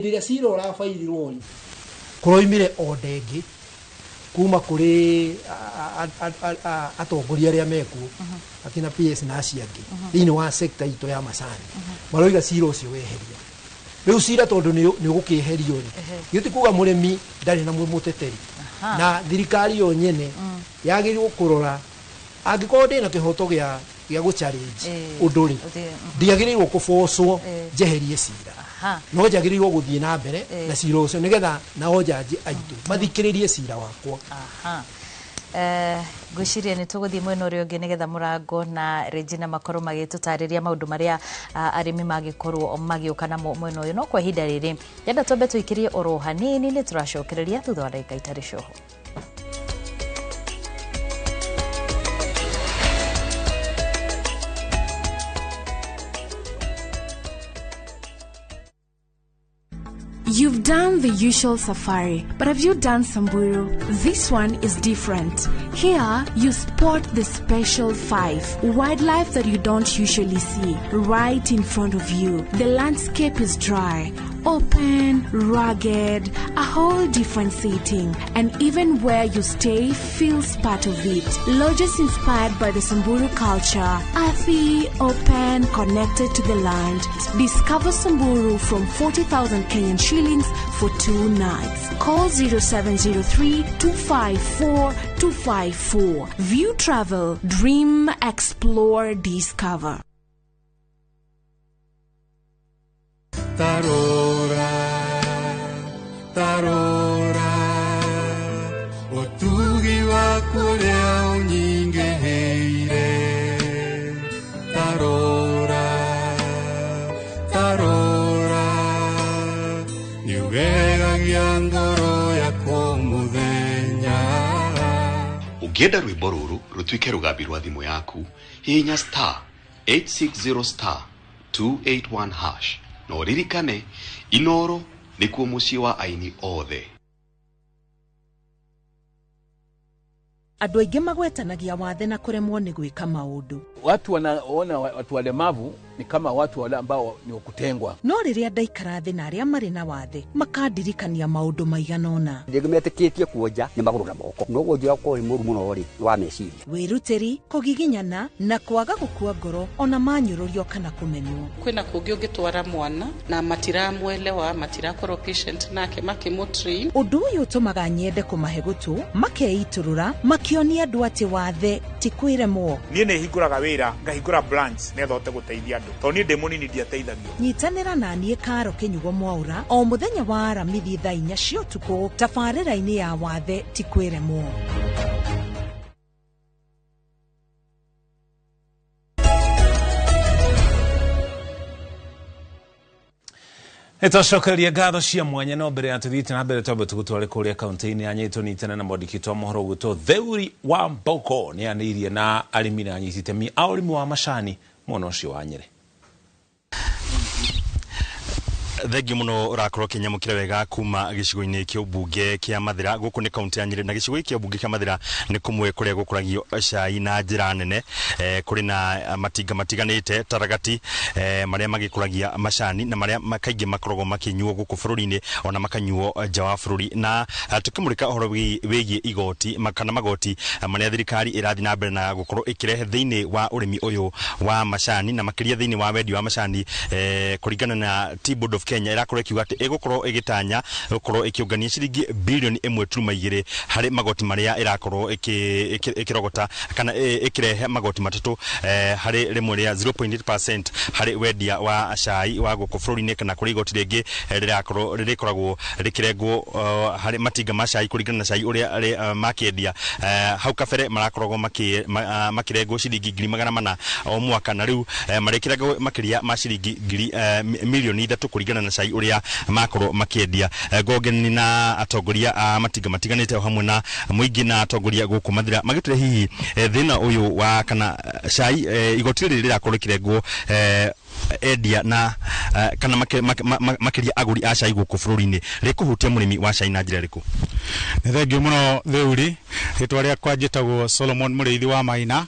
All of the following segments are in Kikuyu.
Rĩrĩa cira ũrabairirwo rĩ, kũroimire order ĩngĩ kuma kũrĩ atongoria arĩa mekuo, akina PS na acio angĩ thĩinĩ wa sector itũ ya macani, maroiga cira ũcio weherio. Rĩu cira tondũ nĩ ũgũkĩeherio rĩ, githĩ ti kuga mũrĩmi ndarĩ na mũteteri? Na thirikari yo nyene yagĩrĩirwo kũrora angĩkorwo ndĩna kĩhoto gĩa gũ challenge ũndũ rĩ, ndiagĩrĩirwo kũbocwo njeherie cira, no njagĩrĩirwo gũthiĩ na mbere na cira ũcio nĩgetha nao njanji aitũ mathikĩrĩrie cira wakwa. Ngwĩciria nĩ tũgũthiĩ mwena ũrĩa ũngĩ nĩgetha Mũrango na Regina makorwo magĩtũtarĩria maũndũ marĩa arĩmi mangĩkorwo magĩũka namo mwena ũyũ. No kwa ihinda rĩrĩ ndĩrenda twambe tũikĩrie oro hanini, nĩ tũracokereria thutha wa ndagĩka itarĩ coho. You've done the usual safari, but have you done Samburu? This one is different. Here, you spot the special five, wildlife that you don't usually see, right in front of you. The landscape is dry, open, rugged, a whole different setting, and even where you stay feels part of it. Lodges inspired by the Samburu culture, earthy, open, connected to the land. Discover Samburu from 40,000 Kenyan shillings for 2 nights. Call 0703 254 254. View Travel, dream, explore, discover. Tarora, tarora, otugi wakuria unyingeheire. Tarora, tarora, niugegagia ngoro yakwa muthenya. Ũngĩenda rwĩmbo rũrũ rũtuĩke rũgambi rwa thimũ yaku, hihinya star 860 star 281 hash. Na ũririkane, Inoro nĩkuo mũciĩ wa aini othe. Andũ aingĩ magwetanagia wathe na kũremwo nĩ gwĩka maũndũ. Watu wanaona watu walemavu ni kama watu wale ambao ni wakutengwa. No rĩrĩa ndaikara thĩ na arĩa marĩ na wathe makandirikania maũndũ maigana ũna. Rĩngĩ metĩkĩtie kuonja nĩ magũrũ na moko. No wonja ũkorwo wĩ mũru mũno rĩ, wa meciria. Wĩrutĩri, kũgiginyana na kwaga gũkua ngoro ona manyũrũrio kana kũmenwo. Kwĩna kũngĩ ũngĩtwara mwana na matiramwelewa, matirakorwo patient nake makĩmũtrain. Ũndũ ũyũ ũtũmaga nyende kũmahe gũtũ, makeitũrũra, makĩonia andũ atĩ wathe ti kwĩremwo. Niĩ nĩ hingũraga wĩra, ngahingũra branch nĩgetha hote gũteithia andũ. Tondũ niĩ ndĩ mũnini ndiateithagio. Nyitanĩra na niĩ Karo Kĩnyugo Mwaura o mũthenya wa Aramithi thaa 4 cia ũtukũ tabarĩra-inĩ ya wathe ti kwĩremwo. Nĩtwacokereria ngatho cia mwanya no mbere ya tũthiĩte na mbere twambe tũgũtware kũrĩa kaunti-inĩ ya Nyeri tũnyitane na mwandĩki witũ wa mohoro ũgwĩtwo Theuri wa Mboko. Nĩanĩirie na arĩmi na anyiti itemi a ũrĩmi wa macani mwena ũcio wa Nyeri. Thengiũ mũno ũrakorwo ũkĩnyamũkĩra wega kuma gĩcigo-inĩ kĩa ũmbunge kĩa Mathĩra. Gũkũ nĩ kaunti ya Nyeri na gĩcigo gĩkĩ kĩa ũmbunge kĩa Mathĩra nĩ kũmwe kũrĩa gũkũragio cai na njĩra nene. Kũrĩ na matinga matiganĩte taragati, marĩa magĩkũragia macani na marĩa kaingĩ makoragwo makĩnyuo gũkũ bũrũri-inĩ ona makanyuo nja wa bũrũri. Na tũkĩmũrĩka ũhoro wĩgiĩ igoti kana magoti marĩa thirikari ĩrathiĩ na mbere na gũkorwo ĩkĩrehe thĩinĩ wa ũrĩmi ũyũ wa macani na makĩria thĩinĩ wa wendia wa macani, kũringana na Tea Board of Kenya ĩrakorwo ĩkiuga atĩ ĩgũkorwo ĩgĩtanya gũkorwo ĩkĩũngania ciringi bilioni 1.2 harĩ magoti marĩa ĩrakorwo ĩkĩrogota kana ĩkĩrehe magoti matatũ, harĩ rĩmwe rĩa 0.8% harĩ wendia wa cai wa gũkũ bũrũri-inĩ kana kũrĩ igoti rĩngĩ rĩrakorwo rĩrĩkoragwo rĩkĩrengwo harĩ matinga ma cai kũringana na cai ũrĩa makĩendia. Hau kabere marakoragwo makĩrengwo ciringi 400,000 o mwaka na rĩu marĩkĩrengwo makĩria ma ciringi milioni 3 kũringana na cai ũrĩa makorwo makĩendia. Ngongeni na atongoria a matinga matiganĩte o hamwe na mũingĩ na atongoria gũkũ Mathĩra magĩtwĩra hihi thĩna ũyũ wa kana cai igoti rĩrĩ rĩrakorwo rĩkĩrengwo endia na kana makĩria agũri a cai gũkũ bũrũri-inĩ rĩkũhutia mũrĩmi wa cai na njĩra ĩrĩkũ? Nĩ thengio mũno Theuri. Rĩtwa rĩakwa njĩtagwo Solomon Mũrĩithi wa Maina,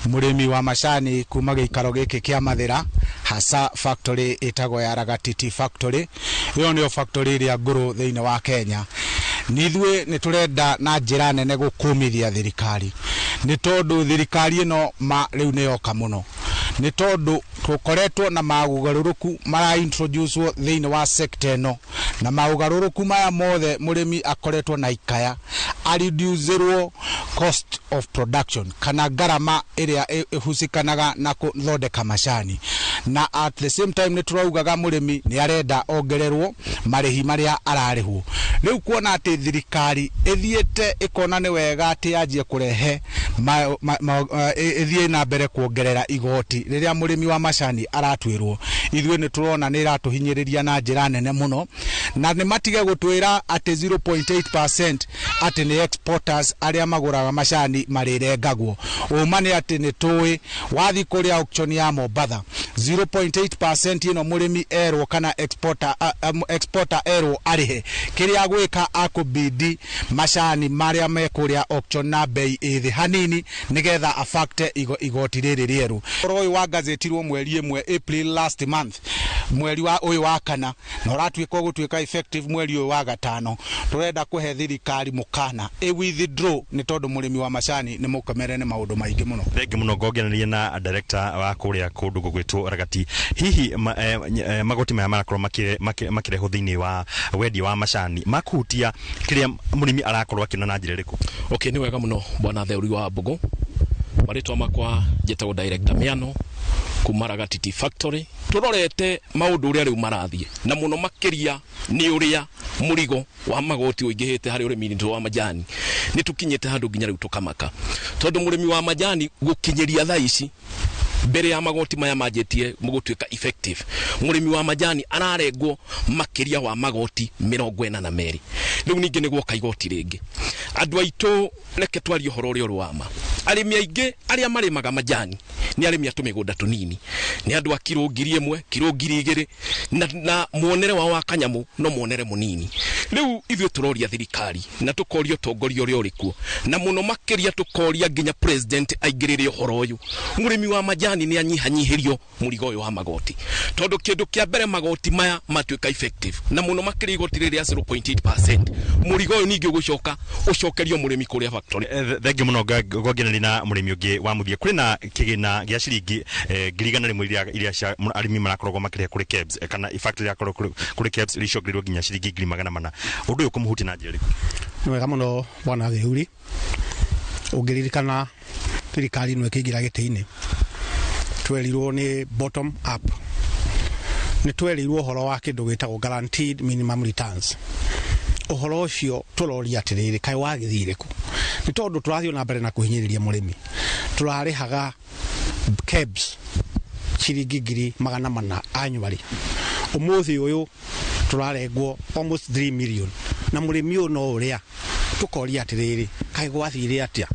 mũrĩmi wa macani kuma gĩikaro gĩkĩ kĩa Mathĩra, hasa factory ĩtagwo ya Ragati Tea Factory. Ĩyo nĩyo factory ĩrĩa ngũrũ thĩinĩ wa Kenya. Nithuĩ nĩ tũrenda na njĩra nene gũkũmithia thirikari, nĩ tondũ thirikari ĩno ma rĩu nĩ yoka mũno, nĩ tondũ tũkoretwo na maũgarũrũku mara introduce thĩinĩ wa sector ĩno, na maũgarũrũku maya mothe mũrĩmi akoretwo na ikaya areducerwo cost of production kana ngarama ĩrĩa ĩhusikanaga na kũthondeka macani, na at the same time nĩ tũraugaga mũrĩmi nĩ arenda ongererwo marĩhi marĩa ararĩhwo. Rĩu kuona atĩ thirikari ĩthiĩte ĩkona nĩ wega atĩ yanjie kũrehe ĩthiĩ na mbere kuongerera igoti rĩrĩa mũrĩmi wa macani aratuĩrwo, ithuĩ nĩ tũrona nĩ ĩratũhinyĩrĩria na njĩra nene mũno, na nĩ matige gũtwĩra atĩ 0.8% atĩ nĩ exporters arĩa magũraga macani marĩrengagwo. Ũma nĩ atĩ nĩ tũĩ wathiĩ kũrĩa auction ya Mombatha 0.8% ĩno mũrĩmi erwo kana exporter erwo arĩhe, kĩrĩa agwĩka akũbidi macani marĩa me kũrĩa auction na bei ĩ thĩ hanini nĩgetha afacte igoti rĩrĩ rĩerũ. Ũhoro ũyũ wa gazetirwo mweri 1 April last month, mweri wa ũyũ wa kana, na ũratuĩka ũgũtuĩka effective mweri ũyũ wa gatano. Tũrenda kũhe thirikari mũkana ĩ withdraw, nĩ tondũ mũrĩmi wa macani nĩ mũkomere nĩ maũndũ maingĩ mũno. Thengi mũno. Ngongereria na director wa kũrĩa kũndũ gũgwĩtwo Ragati, hihi magoti maya marakorwo makĩrehwo thĩinĩ wa wendia wa macani makuhutia kĩrĩa mũrĩmi arakorwo akĩona na njĩra ĩrĩkũ? Okay, nĩ wega mũno bwana Theuri wa Mbogo. Marĩtwa makwa njĩtagwo Director Miano kuma Ragati Tea Factory. Tũrorete maũndũ ũrĩa rĩu marathiĩ, na mũno makĩria nĩ ũrĩa mũrigo wa magoti ũingĩhĩte harĩ ũrĩmi wa majani. Nĩ tũkinyĩte handũ nginya rĩu tũkamaka, tondũ mũrĩmi wa majani gũkinyĩria thaa ici mbere ya magoti maya manjĩtie gũtuĩka effective, mũrĩmi wa majani ararengwo makĩria wa magoti 42. Rĩu ningĩ nĩ gwoka igoti rĩngĩ. Andũ aitũ, reke twarie ũhoro ũrĩa ũrĩ wa ma. Arĩmi aingĩ arĩa marĩmaga majani nĩ arĩmi a tũmĩgũnda tũnini, nĩ andũ a kiro 1000, kiro 2000, na muonere wao wa kanyamũ no muonere mũnini. Rĩu ithuĩ tũroria thirikari na tũkoria ũtongoria ũrĩa ũrĩ kuo, na mũno makĩria tũkoria nginya president aingĩrĩre ũhoro ũyũ. Mũrĩmi wa majani nĩ anyihanyihĩrio mũrigo ũyũ wa magoti, tondũ kĩndũ kĩa mbere magoti maya matuĩka effective, na mũno makĩria igoti rĩrĩa 0.8%, mũrigo ũyũ ningĩ ũgũcoka ũcokerio mũrĩmi kũrĩa factory. Thengi mũno. Ngongereria na mũrĩmi ũngĩ wa mũthia, kũrĩ na kĩgĩna gĩa ciringi 100,000 iria cia arĩmi marakoragwo makĩrĩha kũrĩ KEBS, kana factory yakorwo kũrĩ KEBS iricokereirwo nginya ciringi 400,000. Ũndũ ũyũ ũkũmũhutia na njĩra ĩrĩkũ? Nĩ wega mũno bwana Theuri. Ũngĩririkana thirikari ĩno ĩkĩingĩra gĩtĩ-inĩ, twerirwo nĩ bottom up, nĩ twerirwo ũhoro wa kĩndũ gĩtagwo guaranteed minimum returns. Ũhoro ũcio tũroria atĩrĩrĩ, kaĩ wagĩthire kũ? Nĩ tondũ tũrathiĩ na mbere na kũhinyĩrĩria mũrĩmi. Tũrarĩhaga KEBS ciringi 400,000 annually, ũmũthĩ ũyũ tũrarengwo almost 3 million, na mũrĩmi ũyũ no ũrĩa tũkoria atĩrĩrĩ, kaĩ gwathire atĩa?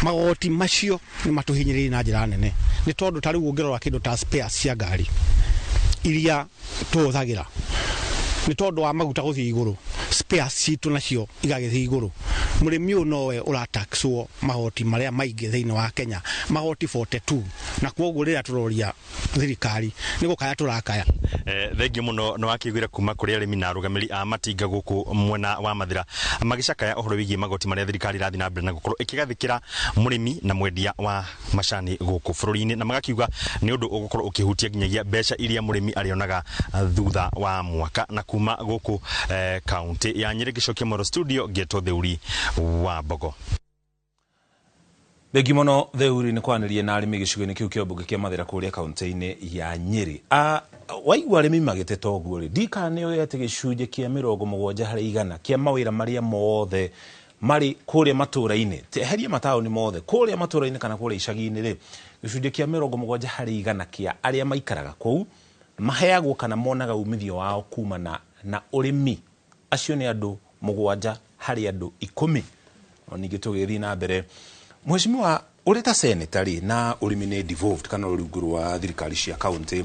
Magoti macio nĩ matũhinyĩrĩirie na njĩra nene, nĩ tondũ ta rĩu ũngĩrora kĩndũ ta spares cia ngari iria tũhũthagĩra, nĩ tondũ wa maguta gũthiĩ igũrũ, spares citũ nacio igagĩthiĩ igũrũ. Mũrĩmi ũyũ nowe ũrataxwo magoti marĩa maingĩ thĩinĩ wa Kenya, magoti 42, na kwoguo rĩrĩa tũroria thirikari nĩ gũkaya tũrakaya. Thengiũ mũno. Nĩ wakĩiguire kuma kũrĩ arĩmi na arũgamĩrĩri a matinga gũkũ mwena wa Mathĩra magĩcakaya ũhoro wĩgiĩ magoti marĩa thirikari ĩrathiĩ na mbere na gũkorwo ĩkĩgathĩkĩra mũrĩmi na mwendia wa macani gũkũ bũrũri-inĩ, na magakiuga nĩ ũndũ ũgũkorwo ũkĩhutia nginyagia mbeca iria mũrĩmi arĩonaga thutha wa mwaka. Na kuma gũkũ kaunti ya Nyĩrĩ, ngĩcokia Moro studio, ngĩtwo Theuri wa Mbogo. Thengi mũno Theuri nĩ kwanĩria na arĩmi gĩcigo-inĩ kĩu kĩa mbunge kĩa Mathĩra kũrĩa kaunti-inĩ ya Nyĩrĩ. Waigua arĩmi magĩteta ũguo rĩ, ndikana nĩ ũĩ atĩ gĩcunjĩ kĩa 70% kĩa mawĩra marĩa mothe marĩ kũrĩa matũũra-inĩ, eheria mataũni mothe, kũrĩa matũũra-inĩ kana kũrĩa icagi-inĩ rĩ, gĩcunjĩ kĩa 70% kĩa arĩa maikaraga kũu maheagwo kana monaga umithio wao kumana na ũrĩmi. Acio nĩ andũ 7 harĩ andũ 10. No ningĩ tũgĩthiĩ na mbere, mheshimiwa, ũrĩ ta senator rĩ, na ũrĩmi nĩ devolved kana rungu rwa thirikari cia county,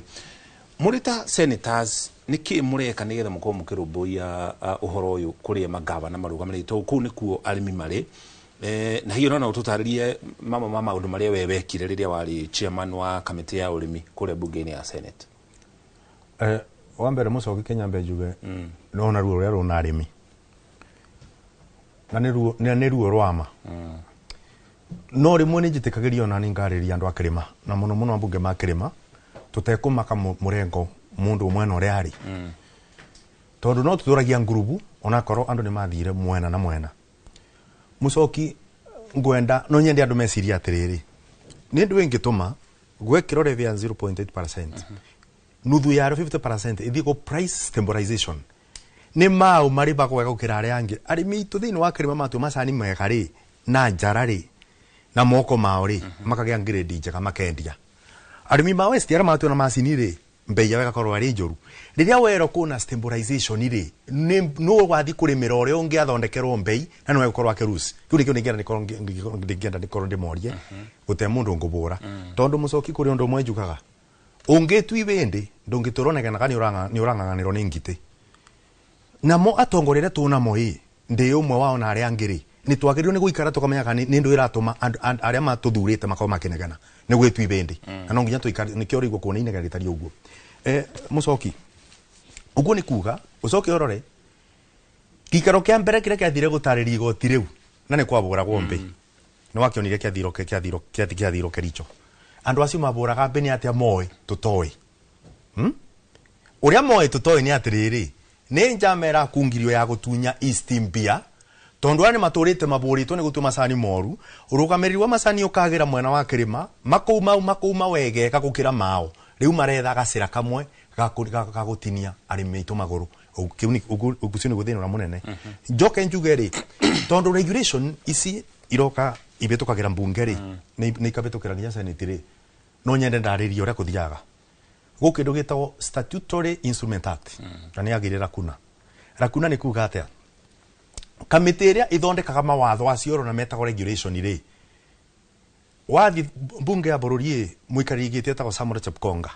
mũrĩ ta senators Nĩkĩ mũreka nĩgetha mũkorwo mũkĩrũmbũiya ũhoro ũyũ kũrĩa magavana marũgamĩrĩire, tondũ kũu nĩkuo arĩmi marĩ? Na hiyo no ũtũtarĩrie mamwe ma maũndũ marĩa we wekire rĩrĩa warĩ chairman wa kamĩtĩ ya ũrĩmi kũrĩa bunge-inĩ ya Senate. Wa mbere mũcoki Kenya mbe njuge nona ruo rũrĩa rũna arĩmi na nĩ ruo rwa ma. No rĩmwe nĩ njĩtĩkagĩria ona nĩ ngarĩria andũ a kĩrĩma na mũno mũno ambunge ma kĩrĩma tũtekũmaka mũrengo mũndũ ũmwe na ũrĩa arĩ, tondũ no tũtũragia ngurubu onakorwo andũ nĩ mathire mwena na mwena. Mũcoki, ngwenda no nyende andũ mecirie atĩrĩrĩ, nĩ ndũ ĩngĩtũma gwekĩrwo levy ya 0.8%, nuthu yarĩo 50% ĩthiĩ kũ price stabilization, nĩ mau marĩbagwo wega gũkĩra arĩa angĩ. Arĩmi aitũ thĩinĩ wa kĩrĩma matua macani mega rĩ na njara rĩ na moko mao rĩ makagĩa grade njega makendia. Arĩmi ma West arĩa matua na macini rĩ, mbei yao ĩgakorwo arĩ njũru. Rĩrĩa werwo kũna stabilization rĩ, nũ wathiĩ kũrĩmĩra ũrĩa ũngĩ athondekerwo mbei na nĩwe gũkorwo akĩruci. Kĩu nĩkĩo ndingĩenda nĩkorwo ndĩmorie gũte mũndũ ngũbũra, tondũ mũcoki kũrĩ ũndũ ũmwe njugaga, ũngĩtui wĩndĩ ndũngĩtũrwo negenaga nĩ ũrang'ang'anĩrwo nĩ ngitĩ. Namo atongoria arĩa tũnamo ĩ ndĩ ũmwe wao na arĩa angĩ rĩ, nĩ twagĩrĩirwo nĩ gũikara tũkamenya kana nĩ ndũ ĩratũma andũ arĩa matũthurĩte makorwo makĩnegena nĩ gwĩtui bĩndĩ, na no nginya tũikare nĩkĩo rĩu kuona inegena rĩtariĩ ũguo. Mũcoki, ũguo nĩ kuga ũcoke ũrore gĩikaro kĩa mbere kĩrĩa kĩathire gũtarĩria igoti rĩu na nĩ kwabũragwo mbĩ, nĩ wakĩonire kĩathirwo Kericho. Andũ acio mabũraga mbĩ nĩ atĩa moĩ tũtoĩ? Ũrĩa moĩ tũtoĩ nĩ atĩrĩrĩ, nĩ njama ĩrakungirio ya gũtunya East mbia, tondũ aya nĩ matũrĩte mabũrĩtwo nĩ gũtua macani moru. Ũrũgamĩrĩri wa macani ũkagĩra mwena wa kĩrĩma, makũuma wegeka gũkĩra mao. Rĩu maretha gacĩra kamwe ga gũtinia arĩmi aitũ magũrũ. Ũcio nĩguo thĩna ũrĩa mũnene. Njoke njuge rĩ, tondũ regulation ici iroka ibĩtũkagĩra mbunge rĩ, nĩ ikabĩtũkĩra nginya Senate rĩ, no nyende ndarĩrie ũrĩa kũthiaga. Gũkũ kĩndũ gĩtagwo Statutory Instrument Act, na nĩ yagĩrĩire Rakuna. Rakuna nĩ kuga atĩa? Kamĩtĩ ĩrĩa ĩthondekaga mawatho acio na metagwo regulation rĩ, wathi mbunge ya bũrũri ĩ, mũikarĩri gĩtĩ etagwo Samuel Chepkonga,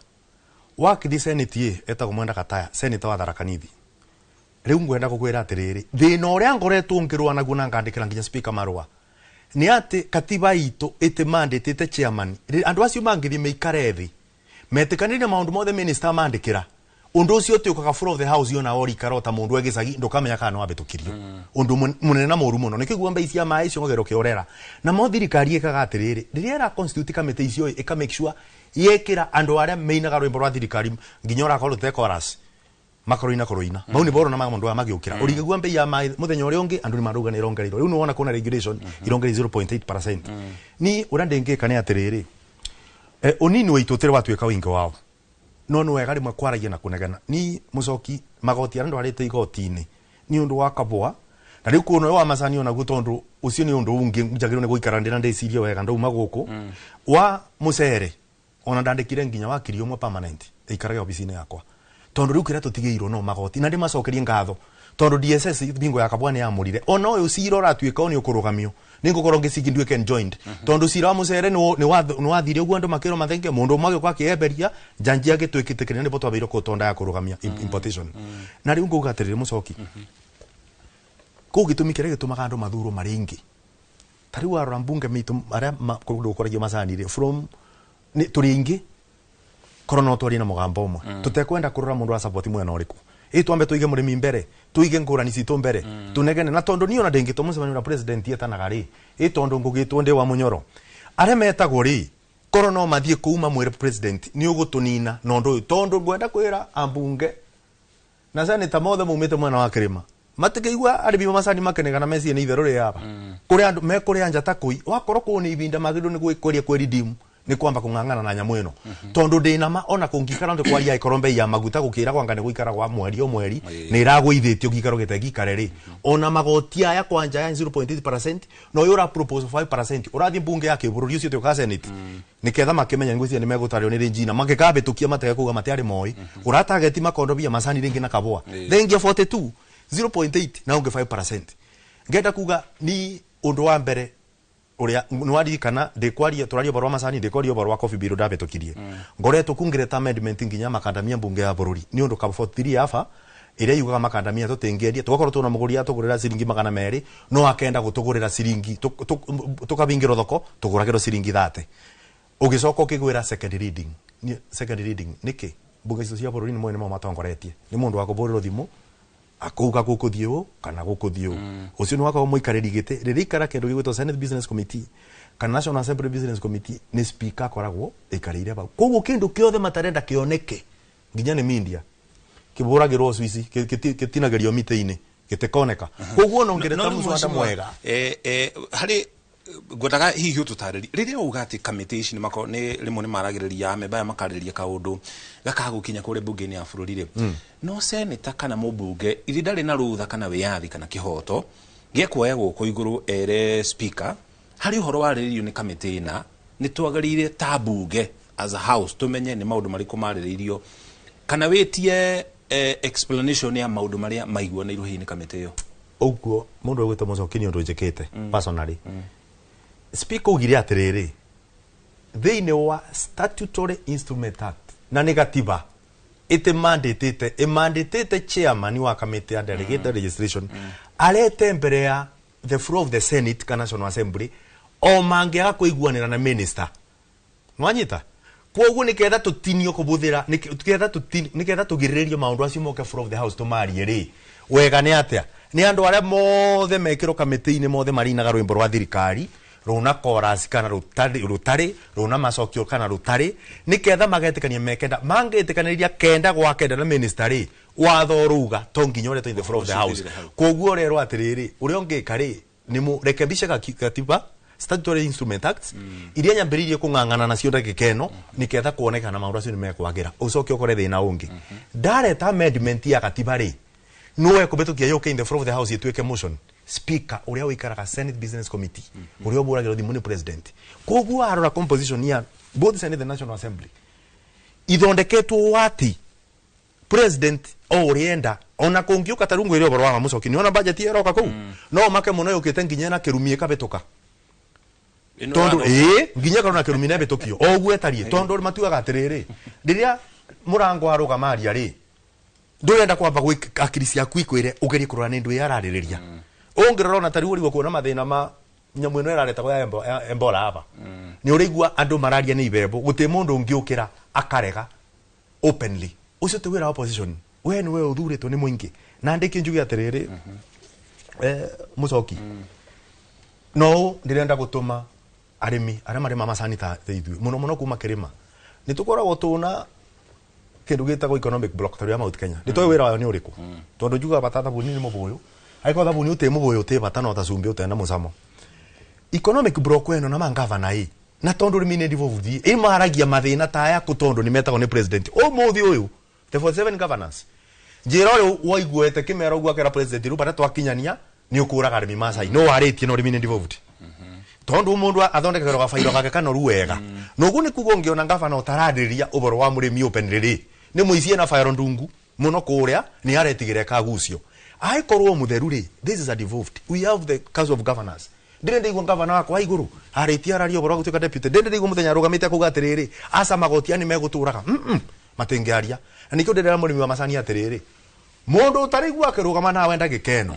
wakithi Senate ĩ etagwo Mwenda Kataya, senator wa Tharaka Nithi. Rĩu ngwenda gũkwĩra atĩrĩrĩ, thĩna ũrĩa ngoretwo ngĩrũa naguo na ngandĩkĩra nginya speaker marũa nĩ atĩ katiba itũ ĩtĩmandĩtĩte chairman. Andũ acio mangĩthiĩ maikare thĩ metĩkanĩrie maũndũ mothe minister mandĩkĩra, ũndũ ũcio ũtuĩkaga floor of the house ona worikara ta mũndũ e gĩcagi ndũkamenya kana nĩ wabĩtũkirio. Ũndũ mũnene na mũru mũno nĩkĩo guo mbei cia maĩ icio ng'ogero kĩorera. Na mo thirikari ĩkaga atĩrĩrĩ, rĩrĩa ĩra constitute kamĩtĩ icio ĩka make sure yekĩra andũ arĩa meinaga rwĩmbo rwa thirikari nginya ũrakorwo rũte chorus makorwo kũrũina mau nĩ borona maũndũ aya magĩũkĩra. Ũringĩgua mbei ya maĩ mũthenya ũrĩa ũngĩ andũ nĩ marauga nĩ ĩrongereirwo. Rĩu nĩ wona kwĩna regulation irongereire 0.8%. Ni ũrĩa ndĩngĩka nĩ atĩrĩrĩ, ũnini waitũ ũtĩrĩ watuĩka ũingĩ wao, no nĩ wega rĩmwe kwaragia na kũnegena. Ni mũcoki, magoti arĩa ndwarĩte igoti-inĩ nĩ ũndũ wa kabũa, na rĩu kuona ũyũ wa macani onaguo, tondũ ũcio nĩ ũndũ ũngĩ njagĩrĩirwo nĩ gũikara ndĩ na ndĩcirie wega ndauma gũkũ. Wa mũcere ona ndandĩkire nginya wakiri ũmwe permanent ĩikarage obici-inĩ yakwa, tondũ rĩu kĩrĩa tũtigĩirwo no magoti. Na ndĩmacokerie ngatho tondũ DSS bingo ya kabwa nĩ yamũrire ona ũyũ cira ũratuĩka nĩ ũkũrũgamio, nĩ ngũkorwo ngĩciki nduĩke enjoined, tondũ cira wa mũcere nĩ wathire ũguo andũ makĩrwo mathenge, mũndũ ũmwe agĩũka akĩemberia njanji agĩtwĩkĩtĩkĩria nĩbo twambĩrĩirie kũtonda ya kũrũgamia importation. Na rĩu ngauga atĩrĩrĩ mũcoki, kũu gĩtũmi kĩrĩa gĩtũmaga andũ mathurwo marĩ aingĩ, ta rĩu warora mbunge mĩitũ arĩa kũndũ gũkoragio macani rĩ, from tũrĩ aingĩ korwo no twarie na mũgambo ũmwe, tũtekwenda kũrora mũndũ wa support mwena ũrĩkũ, ĩ twambe tũige mũrĩmi mbere, tũige ngũrani citũ mbere, tũnegene. Na tondũ niĩ ona ndĩngĩtwo mũcemanio na president etanaga rĩ, ĩ tondũ ngũgĩtwo ndĩ wa mũnyoro, arĩa metagwo rĩ, korwo no mathiĩ kũu mamwĩre president nĩ ũgũtũnina na ũndũ ũyũ, tondũ ngwenda kwĩra ambunge na senator mothe maumĩte mwena wa kĩrĩma matikĩigua arĩmi macani makenegana mecirie nĩ itherũ rĩ aba kũrĩa andũ mekũrĩa njata kũi wakorwo kũu nĩ ibinda magĩrĩirwo nĩ gwĩkũria kwĩ redeem nĩ kwamba kũng'ang'ana na nyamũ ĩno, tondũ ndĩna ma ona kũngĩikara ndĩ kwaria ĩkorwo mbei ya maguta gũkĩra kwanga nĩ gũikara kwa mweri o mweri nĩ ĩragũithĩtio gĩikaro gĩtengĩikare rĩ, ona magoti aya kwanja ya 0.8% no ũyũ ũra propose 5% ũrathiĩ mbunge ya kĩbũrũri ũcio ũtuĩka Senate nĩketha makĩmenya ngwĩciria nĩ megũtarĩo nĩ Regina mangĩkabĩtũkia matege kuga matiarĩ moĩ ũratageti makondobia macani rĩngĩ na kabũa thengia 42 0.8 na ũngĩ 5%. Ngenda kuga ni ũndũ wa mbere Uria nwaririkana ndikwaria turaria ũhoro wa macani, ndikwaria ũhoro wa coffee bill ndabĩtũkirie. Ngoretwo kungireta amendment nginya makandamia mbunge ya bũrũri nĩ ũndũ ka 43 aba ĩrĩa yugaga makandamia tũtingĩendia, tũgakorwo twĩna mũgũri atũgũrĩra ciringi 200, no akenda gũtũgũrĩra ciringi tũkabingĩrwo thoko tũgũragĩrwo ciringi 30, ũgĩcoka ũkĩgwĩra second reading. Second reading nĩkĩ? Mbunge icio cia bũrũri nĩ moĩ nĩmo matongoretie, nĩ mũndũ wa kũbũrĩrwo thimũ akauga gũkũthiĩ ũũ kana gũkũthiĩ ũũ. Ũcio nĩ wakorwo mũikarĩri gĩtĩ rĩrĩa ikara kĩndũ gĩgwĩtwo Senate Business Committee kana National Assembly Business Committee, nĩ speaker akoragwo aikarĩire hau. Koguo kĩndũ kĩothe matarenda kĩoneke nginya nĩ media kĩbũragĩrwo Swiss, gĩtinagĩrio mĩtĩ-inĩ, gĩtikoneka. Koguo no ngĩreta mũswada mwega. Harĩ ngwendaga hihi ũtũtarĩrie rĩrĩa uga atĩ kamĩtĩ ici nĩ nĩ rĩmwe nĩ maragĩrĩria amemba aya makarĩrĩria kaũndũ gakaga gũkinya kũrĩa mbunge-inĩ ya bũrũri rĩ, no seneta kana mũmbunge ithe ndarĩ na rũtha kana wĩyathi kana kĩhoto gĩa kuoya guoko igũrũ ere speaker harĩ ũhoro warĩrĩirio nĩ kamĩtĩ ĩna, nĩ twagĩrĩire ta mbunge as a house tũmenye nĩ maũndũ marĩkũ marĩrĩirio, kana wĩtie explanation ya maũndũ marĩa maiguanĩirwo hihi nĩ kamĩtĩ ĩyo? Ũguo mũndũ ũgwĩtwo Mũcoki nĩ ũndũ njĩkĩte personally. Speaker ugire atĩrĩrĩ, thĩinĩ wa Statutory Instrument Act na nĩ gatiba ĩtĩmandatĩte ĩmandatĩte chairman wa kamĩtĩ ya delegated legislation arete mbere ya the floor of the Senate kana National Assembly o mangĩaga kũiguanĩra na minister. Nwanyita? Koguo nĩketha tũtinio kũbũthĩra, nĩketha tũgirĩrĩrie maũndũ acio moke floor of the house tũmarie rĩ, wega nĩ atĩa? Nĩ andũ arĩa mothe mekĩrwo kamĩtĩ-inĩ mothe marinaga rwĩmbo rwa thirikari rũna chorus kana rũtarĩ rũna macokio kana rũtarĩ, nĩketha magetĩkania mekenda mangĩtĩkanĩria 9 kwa 9 na minister rĩ, watho ũrauga to nginya ũretwo in the floor of the house. Koguo ũrerwo atĩrĩrĩ, ũrĩa ũngĩka rĩ nĩ mũrekebishe katiba, Statutory Instrument Act iria nyambĩrĩirie kũng'ang'ana nacio ndagĩka ĩno, nĩketha kuonekana maũndũ acio nĩ mekwagĩra. Ũcoke ũkore thĩna ũngĩ, ndareta amendment ya katiba rĩ, nĩwe kũbĩtũkia yũke in the floor of the house ĩtuĩke motion, speaker ũrĩa ũikaraga Senate Business Committee ũrĩa ũbũragĩrwo thimũ nĩ president. Koguo warora composition ya both Senate and National Assembly ithondeketwo atĩ president o ũrĩa enda, ona kũngiũka ta rĩu ngwĩre ũhoro wa Mũcoki, nĩona budget ĩroka kũu no make mũno yũkĩte nginya na kĩrumi ĩkabĩtũka, tondu ĩĩ nginya ĩkorwo na kĩrumi na ĩbĩtũkio o ũguo ĩtariĩ, tondũ matuaga atĩrĩrĩ, rĩrĩa mũrango arũgama aria rĩ, ndũrenda kwamba akiri ciaku ikwĩre ũgerie kũrora nĩ ndũ ĩrarĩrĩria. Ũngĩrora ona ta rĩu ũrigwo kuona mathĩna ma nyamũ ĩno ĩraretagwo ya Ebola aba, nĩ ũraigua andũ mararia nĩ ibembo, gũtirĩ mũndũ ũngĩũkĩra akarega openly. Ũcio ti wĩra wa opposition, we nĩ we ũthurĩtwo nĩ mũingĩ. Na ndĩkie njuge atĩrĩrĩ, Mũcoki, no ndĩrenda gũtũma arĩmi arĩa marĩma macani ta ithuĩ mũno mũno kuma kĩrĩma, nĩ tũkoragwo tũna kĩndũ gĩtagwo economic block ta ya Mount Kenya. Nĩ tũĩ wĩra wayo nĩ ũrĩkũ, tondũ njugaga bata thabuni nĩ mũbũyũ, angĩkorwo thabuni ũtĩ mũbũyũ ũtĩ bata no ta cumbĩ ũtena mũcamo. Economic block ĩno na mangavana ĩ na tondũ ũrĩmi nĩ devolved ĩmaragia mathĩna ta aya kũ, tondũ nĩ metagwo nĩ president ũmũthĩ ũyũ, the 47 governors, njĩra ũrĩa waiguĩte kĩmera ũguo akera president rĩu bata twakinyania nĩ ũkũraga arĩmi macai, no warĩtie no ũrĩmi nĩ devolved, tondu mundu athondekagĩrwo gabairo gake kanoru wega. Noguo nĩ kuga ũngĩona ngavana ũtararĩrĩria ũhoro wa mũrĩmi openly rĩ, nĩ mũici ena bairo ndungu mũno kũrĩa nĩ aretigĩra ĩkagucio. Angĩkorwo mũtheru rĩ, this is a devolved, we have the Council of Governors. Ndĩrĩ ndaigua ngavana wakwa wa igũrũ arĩtie araria ũhoro wa gũtuĩka deputy, ndĩrĩ ndaigua mũthenya arũgamĩte akauga atĩrĩrĩ, aca magoti aya nĩ megũtũraga matingĩaria. Na nĩkĩo ndĩrera mũrĩmi wa macani atĩrĩrĩ, mũndũ ũtarĩigua akĩrũgama nawe ndagĩka ĩno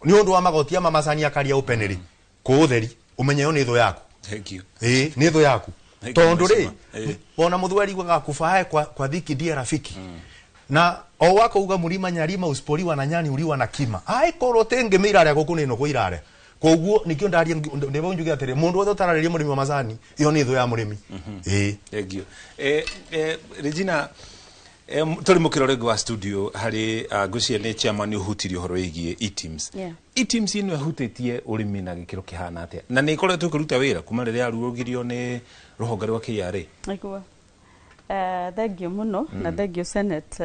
nĩ ũndũ wa magoti ama macani akaria openly kũ ũtheri, ũmenye ĩyo nĩ thũ yaku. Thank you. Ĩĩ, nĩ thũ yaku. Thank you, Tondũ rĩ, Mheshimiwa. ona mũthweri akufae kwa dhiki ndiye rafiki, na o wako uga mlima nyarima usipoliwa na nyani uliwa na kima. Aikorwo tenge irarĩa gũkũ nĩ nũgũ irarĩa. Koguo nikio ndaria ndĩbo njuge atĩrĩ, mũndũ wothe ũtararĩria mũrĩmi wa macani, ĩyo nĩ thũ ya mũrĩmi. Ĩĩ. Thank you. Regina, tũrĩ mũkĩro rĩngĩ wa studio harĩ ngwĩciria nĩ chairman ũhutirie ũhoro wĩgiĩ eTIMS. eTIMS ĩno ĩhutĩtie ũrĩmi na gĩkĩro kĩhana atĩa, na nĩ ĩkoretwo ĩkĩruta wĩra kuma rĩrĩa yarugũririo nĩ rũhonge rwa KRA? Nĩguo. Thank you mũno na thank you Senate,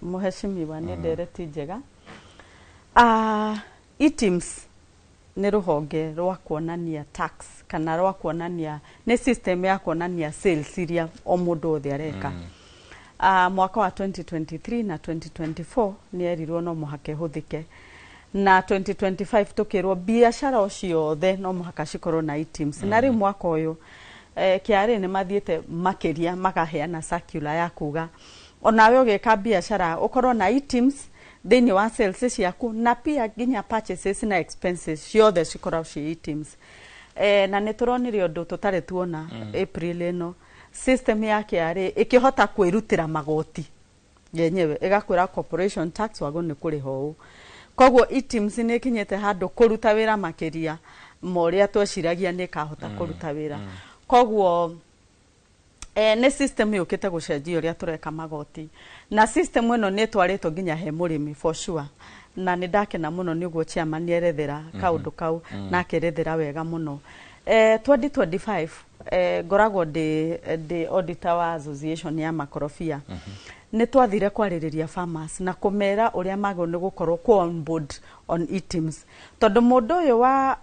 mũheshimiwa, nĩ ndereti njega. eTIMS nĩ rũhonge rwa kuonania tax kana rwa kuonania nĩ system ya kuonania sales iria o mũndũ wothe areka. Mwaka wa 2023 na 2024 nĩ erirwo no mũhaka ĩhũthĩke. Na 2025 tukirwo biacara o ciothe no mũhaka cikorwo na eTIMS. Na rĩu mwaka ũyũ KRA nĩ mathiĩte makĩria, makaheana circular ya kuga onawe ũgĩka biacara ũkorwo na eTIMS thĩinĩ wa sales ciaku, na pia nginya purchases na expenses ciothe cikoragwo ci eTIMS. Na nĩ tũronire ũndũ tũtarĩ tuona. April ĩno system ya KRA ĩkĩhota kwĩrutĩra magoti yenyewe, ĩgakwĩra corporation tax wagwo nĩ kũrĩha ũũ. Koguo eTIMS nĩ ĩkinyĩte handũ kũruta wĩra makĩria ma ũrĩa tweciragia nĩ ĩkahota kũruta wĩra. Koguo nĩ system yũkĩte gũcenjia ũrĩa tũreka magoti, na system ĩno nĩ ĩtwarĩtwo nginya he mũrĩmi for sure. Na nĩ ndakena mũno nĩ ũguo chairman erethera kaũndũ kau na akerethera wega mũno. 2025 ngoragwo ndĩ auditor wa association ya makorobia. Nĩ twathire kwarĩrĩria farmers na kũmera ũrĩa magĩrĩirwo nĩ gũkorwo ku on board on eTIMS, tondũ mũndũ ũyũ wa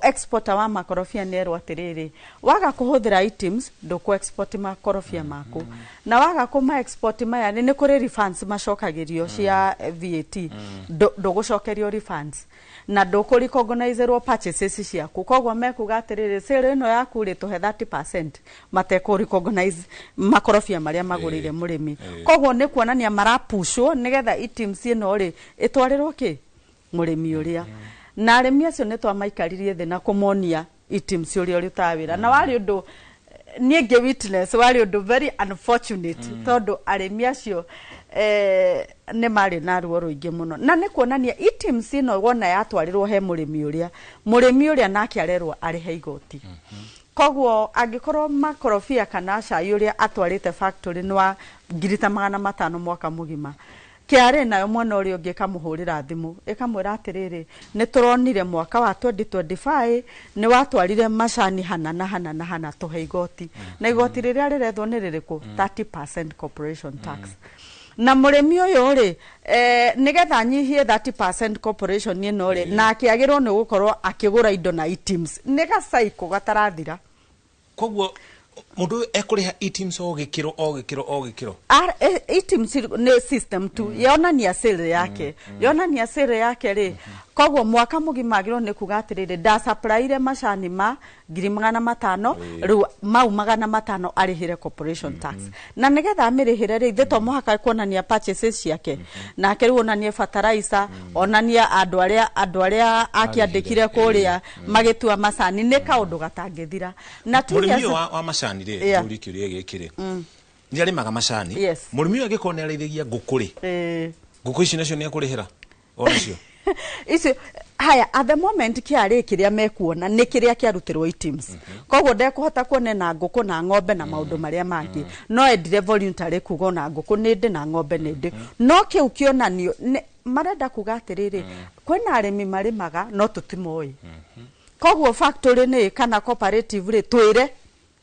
exporter wa makorobia nĩ erwo atĩrĩrĩ, waga kũhũthĩra eTIMS ndũkũ export makorobia maku, na waga kũma export maya nĩ kũrĩ refunds macokagĩrio cia VAT. Ndũgũcokerio refunds na ndũkũ recognizerwo purchases ciaku. Koguo mekuga atĩrĩrĩ, sale ĩno yaku rĩ, tũhe 30%, matekũ recognize makorobia marĩa magũrĩire mũrĩmi. Koguo nĩ kuonania marapushwo nĩgetha eTIMS ĩno rĩ ĩtwarĩrwo kĩ mũrĩmi ũrĩa. Na arĩmi acio nĩ twamaikaririe thĩ na kũmonia eTIMS ũrĩa ũrutaga wĩra, na warĩ ũndũ niĩ ngĩ witness, warĩ ũndũ very unfortunate, tondũ arĩmi acio nĩ marĩ na ruo rũingĩ mũno. Na nĩ kuonania eTIMS ĩno wona yatwarĩrwo he mũrĩmi ũrĩa, mũrĩmi ũrĩa nake arerwo arĩhe igoti. Koguo angĩkorwo makorobia kana cai ũrĩa atwarĩte factory nĩ wa 500,000 mwaka mũgima, KRA nayo mwena ũrĩa ũngĩ ĩkamũhũrĩra thimũ ĩkamwĩra atĩrĩrĩ, nĩ tũronire mwaka wa 2025 nĩ watwarire macani hana na hana na hana, tũhe igoti. Na igoti rĩrĩa rĩrethwo nĩ rĩrĩkũ? 30% corporation tax. Na mũrĩmi ũyũ rĩ, nĩgetha anyihie 30% corporation ĩno rĩ, nake agĩrwo nĩ gũkorwo akĩgũra indo na eTIMS. Nĩ gacaikũ gatarathira. Koguo mũndũ ũyũ ekũrĩha eTIMS o gĩkĩro o gĩkĩro o gĩkĩro? eTIMS nĩ system tu yonania sale yake, yonania sale yake rĩ. Koguo mwaka mũgima agĩrĩirwo nĩ kuga atĩrĩrĩ, ndasupplyire macani ma 500,000, rĩu mau 500 arĩhĩre corporation tax. Na nĩgetha amĩrĩhĩre rĩ, ithe to mũhaka kuonania purchases ciake nake rĩu onanie fertilizer, onanie andũ arĩa akĩandĩkire kũrĩa magĩtua macani. Nĩ kaũndũ gatangĩthira. Na two Mũrĩmi years ũyũ wa macani rĩ, njũrie kĩũria gĩkĩ rĩ, nĩ arĩmaga macani. Mũrĩmi ũyũ angĩkorwo nĩ arĩithagia ngũkũ rĩ, ngũkũ ici nacio nĩ ekũrĩhĩra onacio? Icio haya, at the moment KRA kĩrĩa mekuona nĩ kĩrĩa kĩarutĩrwo eTIMS. Koguo ndekũhota kuona na ngũkũ na ng'ombe na maũndũ marĩa mangĩ. No endire voluntary kuga ona ngũkũ nĩ ndĩ na ng'ombe nĩ ndĩ, no kĩu kĩonanio marenda kuga atĩrĩrĩ, kwĩna arĩmi marĩmaga no tũtimoĩ. Koguo factory nĩ kana cooperative rĩ, twĩre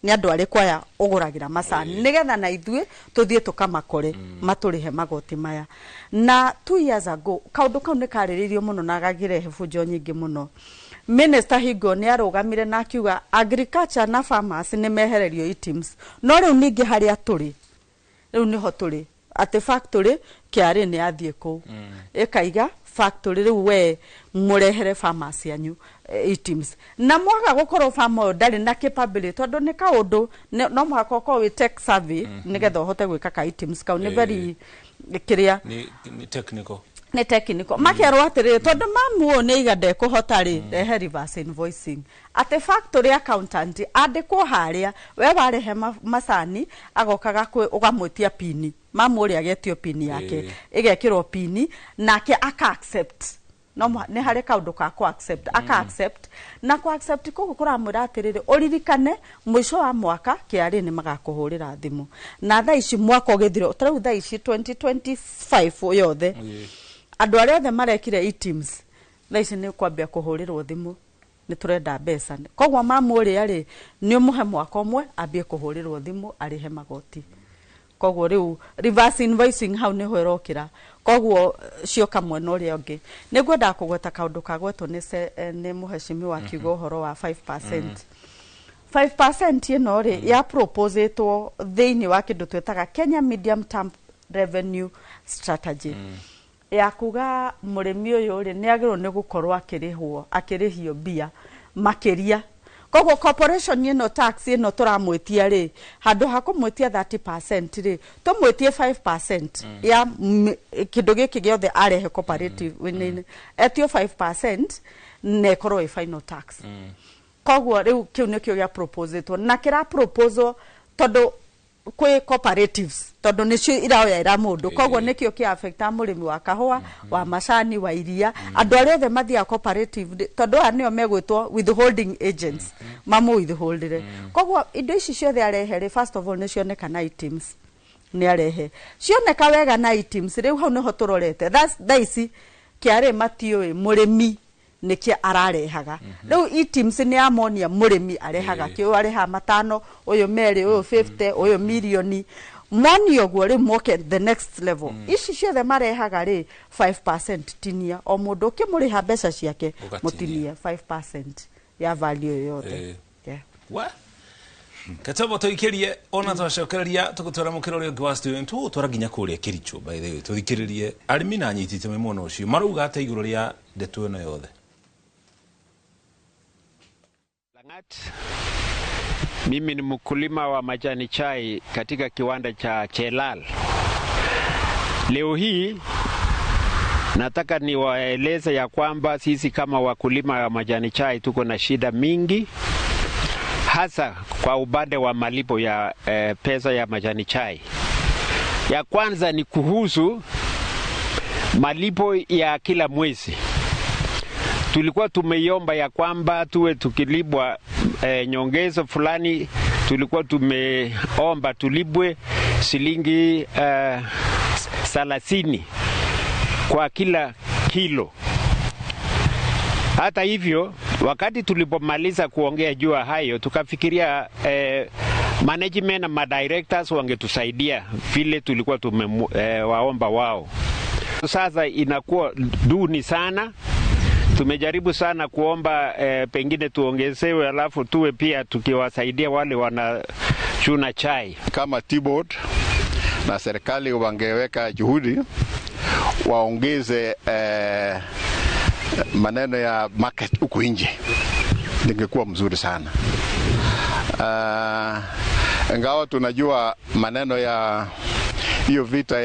nĩ andũ arĩkũ aya ũgũragĩra macani, nĩgetha na ithuĩ tũthiĩ tũkamakore matũrĩhe magoti maya. Na 2 years ago kaũndũ kau nĩ karĩrĩirio mũno na gagĩrehe bunjo nyingĩ mũno. Minister Hingo nĩ arũgamire na akiuga agriculture na farmers nĩ mehererio eTIMS. No rĩu ningĩ harĩa tũrĩ rĩu nĩho tũrĩ atĩ factory KRA nĩ yathiĩ kũu ĩkaiga factory rĩu we mũrehere farmers yanyu eTIMS. Na mwaga gũkorwo farmer ũyũ ndarĩ na capability, tondũ nĩ kaũndũ no mũhaka ũkorwo wĩ tech savvy nĩgetha ũhote gwĩka ka eTIMS kau. Nĩ very kĩrĩa Nĩ technical. Nĩ technical. Makerwo atĩrĩrĩ, tondũ mamu ũyũ nĩ aiga ndekũhota rĩ, rehe reverse invoicing, atĩ factory accountant andĩkwo harĩa we warehe macani, agokaga ũgamwĩtia pini, mamu ũrĩa agetio pini yake, ĩgekĩrwo pini nake aka accept. No nĩ harĩ kaũndũ ka ku accept, aka accept. Na ku accept kũu kũramwĩra atĩrĩrĩ, ũririkane mũico wa mwaka KRA nĩ magakũhũrĩra thimũ. Na thaa ici mwaka ũgĩthira, ta rĩu thaa ici 2025 yothe, andũ arĩa othe marekire eTIMS thaa ici nĩ kwambia kũhũrĩrwo thimũ, nĩ tũrenda mbeca. Koguo mamu ũrĩa rĩ, nĩ ũmũhe mwaka ũmwe ambie kũhũrĩrwo thimũ arĩhe magoti. Koguo rĩu reverse invoicing hau nĩho ĩrokĩra. Koguo cioka mwena ũrĩa ũngĩ, nĩ ngwendaga kũgweta kaũndũ kagwetwo nĩ mũhecimiwa akiuga ũhoro wa 5%. 5% ĩno rĩ, ya proposĩtwo thĩinĩ wa kĩndũ twĩtaga Kenya Medium Term Revenue Strategy. Ya kuga mũrĩmi ũyũ rĩ nĩ agĩrĩirwo nĩ gũkorwo akĩrĩhwo, akĩrĩhio mbia makĩria. Koguo corporation ĩno, tax ĩno tũramwĩtia rĩ, handũ ha kũmwĩtia 30% rĩ, tũmwĩtie 5% ya kĩndũ gĩkĩ gĩothe arehe cooperative etio 5% na ĩkorwo ĩ final tax. Koguo rĩu kĩu nĩkĩo gĩa proposetwo na kĩra proposal tondũ kwĩ cooperatives, tondũ nĩcio iraoyaĩra mũndũ. Koguo nĩkĩo kĩa affecta mũrĩmi wa kahũa, wa macani, wa iria, andũ arĩa othe mathiaga cooperative tondũ aya nĩo megwĩtwo withholding agents, mamũ withholdire. Koguo indo ici ciothe arehe rĩ, first of all nĩ cioneka na items, nĩ arehe cioneka wega na items. Rĩu hau nĩho tũrorete. Thaa ici KRA matiũĩ mũrĩmi nĩkĩ ararehaga. Rĩu items nĩ amonia mũrĩmi arehaga kĩ, ũyũ arehaga matano, ũyũ merĩ, ũyũ 50, ũyũ mirioni. Monio ũguo, rĩu moke the next level. Ici ciothe marehaga rĩ, 5% tinia o mũndũ, ũkĩmũrĩha mbeca ciake. Ũgatinia. Mũtinie 5% ya value yothe. Yeah. Wa katobo tũikĩrie ona twacokereria tũgũtwara mũkĩra ũrĩa ũngĩ wa studio, tũgũtwara nginya kũrĩa Kericho. By the way, tũthikĩrĩrie arĩmi na anyiti itemi mwena ũcio marauga atĩa igũrũ rĩa ndeto ĩno yothe. Mimi ni mkulima wa majani chai katika kiwanda cha Chelal. Leo hii nataka niwaeleze ya kwamba sisi kama wakulima wa majani chai tuko na shida mingi, hasa kwa upande wa malipo ya pesa ya majani chai. Ya kwanza ni kuhusu malipo ya kila mwezi. Tulikuwa tumeiomba ya kwamba tuwe tukilipwa nyongezo fulani. Tulikuwa tumeomba tulipwe shilingi 30 kwa kila kilo. Hata hivyo, wakati tulipomaliza kuongea juu ya hayo, tukafikiria management na madirectors wangetusaidia vile tulikuwa tumewaomba wao. Sasa inakuwa duni sana. Tumejaribu sana kuomba pengine tuongezewe, alafu tuwe pia tukiwasaidia wale wanachuna chai. Kama Tea Board na serikali wangeweka juhudi waongeze maneno ya market huku nje, ningekuwa mzuri sana. Ingawa tunajua maneno ya hiyo vita ya